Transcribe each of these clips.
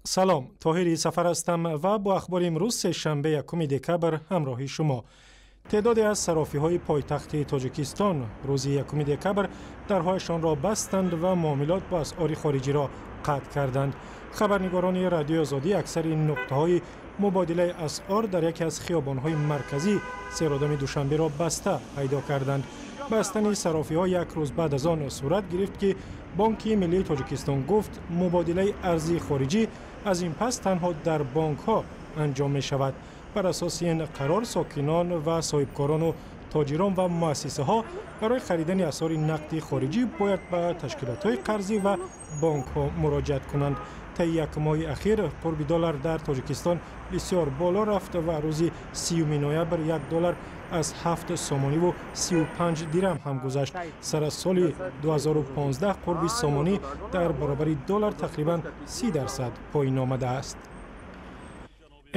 Салом, Тоҳири Сафар ҳастам ва бо ахбори имрӯз, сешанбе, 1 декабр, ҳамроҳи шумо. Теъдоде аз сарофиҳои пойтахти Тоҷикистон рӯзи 1 декабр дарҳояшонро бастанд ва муомилот бо асъори хориҷиро қатъ карданд. Хабарнигорони Радиои Озодӣ аксари нуқтаҳои мубодилаи асъор дар яке аз хиёбонҳои марказӣ серодами Душанберо баста пайдо карданд. Бастани сарофиҳо як рӯз баъд аз он сурат гирифт, ки Бонки миллии Тоҷикистон гуфт, мубодилаи арзи хориҷӣ аз ин пас танҳо дар бонкҳо анҷом мешавад. Бар асоси ин қарор, сокинон ва соҳибкорону тоҷирон ва муассисаҳо барои харидани асъори нақди хориҷӣ бояд ба ташкилотҳои қарзӣ ва бонкҳо муроҷиат кунанд. Таи як моҳи ахир қурби доллар дар Тоҷикистон бисёр боло рафт ва рӯзи 30 ноябр 1 доллар аз 7 сомониву 35 дирам ҳам гузашт. Сар аз соли 2015 қурби сомонӣ дар баробари доллар тақрибан 30% поин омадааст.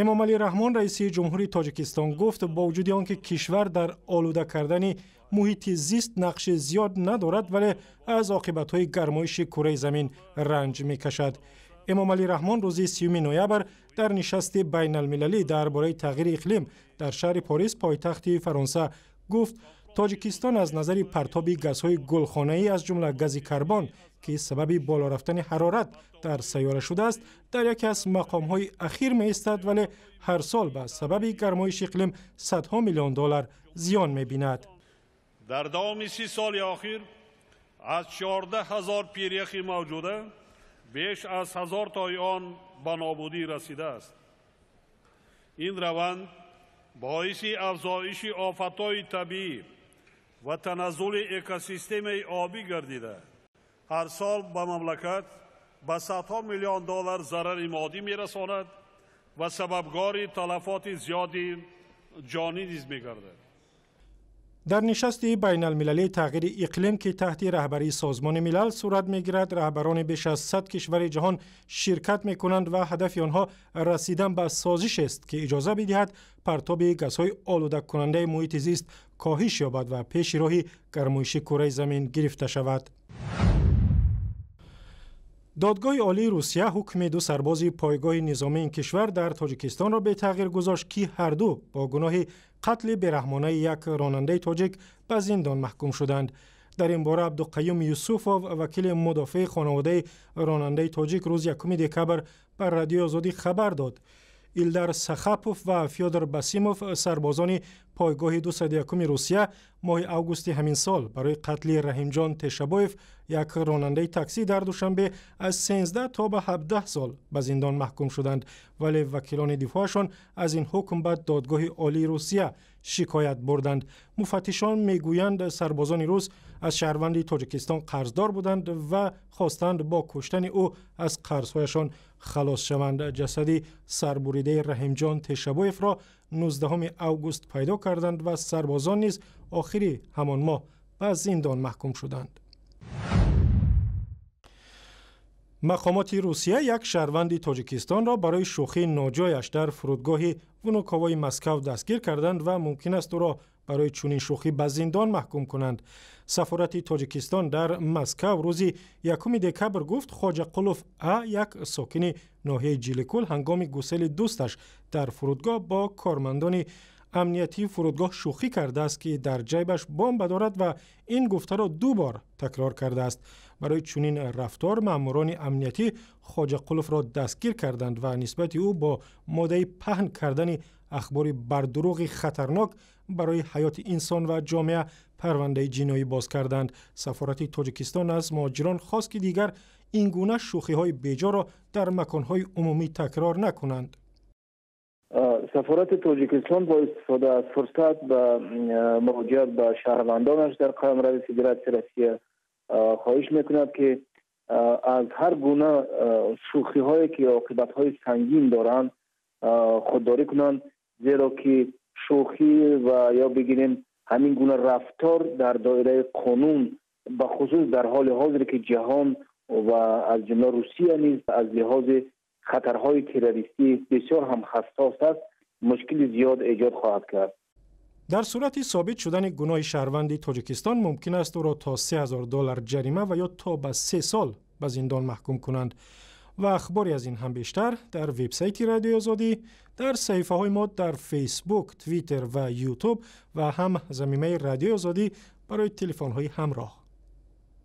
Эмомалӣ Раҳмон, раиси ҷумҳури Тоҷикистон, гуфт, бо вуҷуди он ки кишвар дар олуда кардани муҳити зист нақши зиёд надорад, вале аз оқибатҳои гармоиши кураи замин ранҷ мекашад. Эмомалӣ Раҳмон рӯзи 30 ноябр дар нишасти байналмилалӣ дар бораи тағйири иқлим дар шаҳри Порис, пойтахти Фаронса, гуфт, Тоҷикистон аз назари партоби газҳои гулхонаӣ, аз ҷумла гази карбон, ки сабаби боло рафтани ҳарорат дар сайёра шудааст, дар яке аз мақомҳои ахир меистад, вале ҳар сол ба сабаби гармоиши иқлим садҳо миллион доллар зиён мебинад. Дар давоми 30 соли охир аз 14 000 пиряхи мавҷуда беш аз 1000 тои он ба нобудӣ расидааст. Ин раванд боиси афзоиши офатҳои табиӣ ва таназзули экосистемаи обӣ гардида, ҳар сол ба мамлакат ба садҳо миллион доллар зарари моддӣ мерасонад ва сабабгори талафоти зиёди ҷонӣ низ мегардад. Дар нишасти байналмилалии тағйири иқлим, ки таҳти раҳбарии Созмони Милал сурат мегирад, раҳбарони беш аз 100 кишвари ҷаҳон ширкат мекунанд ва ҳадафи онҳо расидан ба созишест, ки иҷоза бидиҳад партоби газҳои олудакунандаи муҳити зист коҳиш ёбад ва пеши роҳи гармоиши кураи замин гирифта шавад. Додгоҳи Олии Русия ҳукми ду сарбози пойгоҳи низомии ин кишвар дар Тоҷикистонро бетағйир гузошт, ки ҳарду бо гуноҳи қатли бераҳмонаи як ронандаи тоҷик ба зиндон маҳкум шуданд. Дар ин бора Абдуқаюм Юсуфов, вакили мудофеи хонаводаи ронандаи тоҷик, рӯзи 1 декабр ба Радиои Озодӣ хабар дод. Илдар Сахапов ва Фёдор Басимов, сарбозони пойгоҳи 201-уми Русия, моҳи августи ҳамин сол барои қатли Раҳимҷон Тешабоев, як ронандаи таксӣ дар Душанбе, аз 13 то ба 17 сол ба зиндон маҳкум шуданд, вале вакилони дифоъашон аз ин ҳукм ба Додгоҳи Олии Русия шикоят бурданд. Муфаттишон мегӯянд, сарбозони рус аз шаҳрванди Тоҷикистон қарздор буданд ва хостанд бо куштани ӯ аз қарзҳояшон халос шаванд. Ҷасади сарбуридаи Раҳимҷон Тешабоевро 19 август пайдо карданд ва сарбозон низ охири ҳамон моҳ ба зиндон маҳкум шуданд. Мақомоти Русия як шаҳрванди Тоҷикистонро барои шӯхии ноҷояш дар фурудгоҳи Внуковои Москав дастгир карданд ва мумкин аст ӯро барои чунин шӯхӣ ба зиндон маҳкум кунанд. Сафорати Тоҷикистон дар Москав рӯзи 1 декабр гуфт, Хоҷақулов А, як сокини ноҳияи Ҷиликул, ҳангоми гусели дӯсташ дар фурудгоҳ бо кормандони амниятии фурудгоҳ шӯхӣ кардааст, ки дар ҷайбаш бомба дорад, ва ин гуфтаро ду бор такрор кардааст. Барои чунин рафтор маъмурони амниятӣ Хоҷақуловро дастгир карданд ва нисбати ӯ бо моддаи паҳн кардани ахбори бардурӯғи хатарнок барои ҳаёти инсон ва ҷомеа парвандаи ҷиноӣ боз карданд. Сафорати Тоҷикистон аз муҳоҷирон хост, ки дигар ин гуна шӯхиҳои беҷоро дар маконҳои умумӣ такрор накунанд. Сафорати Тоҷикистон бо истифода аз фурсат ба муроҷиат ба шаҳрвандонаш дар қаламрави Федератсияи Россия хоҳиш мекунад, ки аз ҳар гуна шӯхиҳое, ки оқибатҳои сангин доранд, худдорӣ кунанд, зеро ки шӯхӣ ва ё бигирем ҳамин гуна рафтор дар доираи қонун, бахусус дар ҳоли ҳозир, ки ҷаҳон ва аз ҷумла Русия низ аз лиҳози хатарҳои террористӣ бисёр ҳам ҳассос аст, мушкили зиёд эҷод хоҳад кард. Дар сурати собит шудани гуноҳи шаҳрванди Тоҷикистон мумкин аст ӯро то 3000 доллар ҷарима ва ё то ба 3 сол ба зиндон маҳкум кунанд. Ва ахбори аз ин ҳам бештар дар вебсайти Радиои Озодӣ, дар саҳифаҳои мо дар Фейсбук, Твиттер ва Ютуб ва ҳам замимаи Радиои Озодӣ барои телефонҳои ҳамроҳ.